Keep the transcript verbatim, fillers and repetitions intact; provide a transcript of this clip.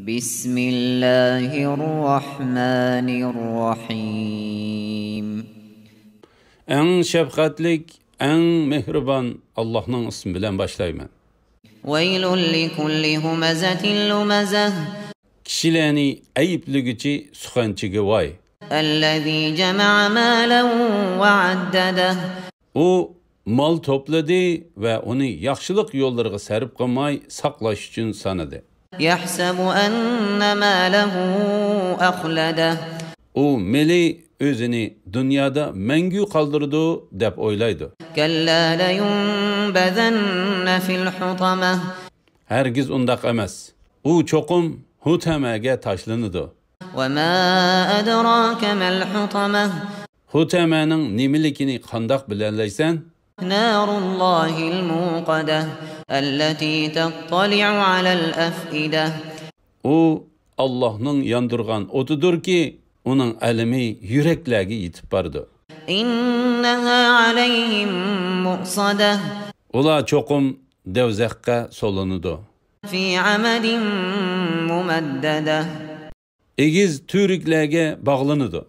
بسم الله الرحمن الرحيم. ئەڭ شەپقەتلىك، ئەڭ مېھرىبان ئاللاھنىڭ ئىسمى بىلەن باشلايمەن. ويل لكل همزة لمزة. كىشىلەرنى ئەيىبلىگۈچى سۇخەنچىگە ۋاي. الذي جمع مالا وعدده. ئۇ مال توپلىدى ۋە ئۇنى ياخشىلىق يوللىرىغا سەرپ قىلماي ساقلاش ئۈچۈن سانىدى. يحسب أن ماله أخلده. ئۇ مېلى ئۆزىنى دۇنيادا مەڭگۈ قالدۇرىدۇ دەپ ئويلايدۇ. كلا لينبذن في الحطمة. ھەرگىز ئۇنداق ئەمەس. ئۇ چوقۇم ھۇتەمەگە تاشلىنىدۇ. وما أدراك ما الحطمة. ھۇتەمەنىڭ نېمىلىكىنى قانداق بىلەلەيسەن؟ نار الله الموقدة. التي تطلع على الأفئدة. ئۇ ئاللاھنىڭ ياندۇرغان ئوتىدۇركى، ئۇنىڭ ئەلىمى يۈرەكلەرگە يېتىپ بارىدۇ. إنها عليهم مؤصدة. ئۇلار چوقۇم دەۋزەخكە سولىنىدۇ. في عمد ممددة. ئېگىز تۈۋرۈكلەرگە باغلىنىدۇ.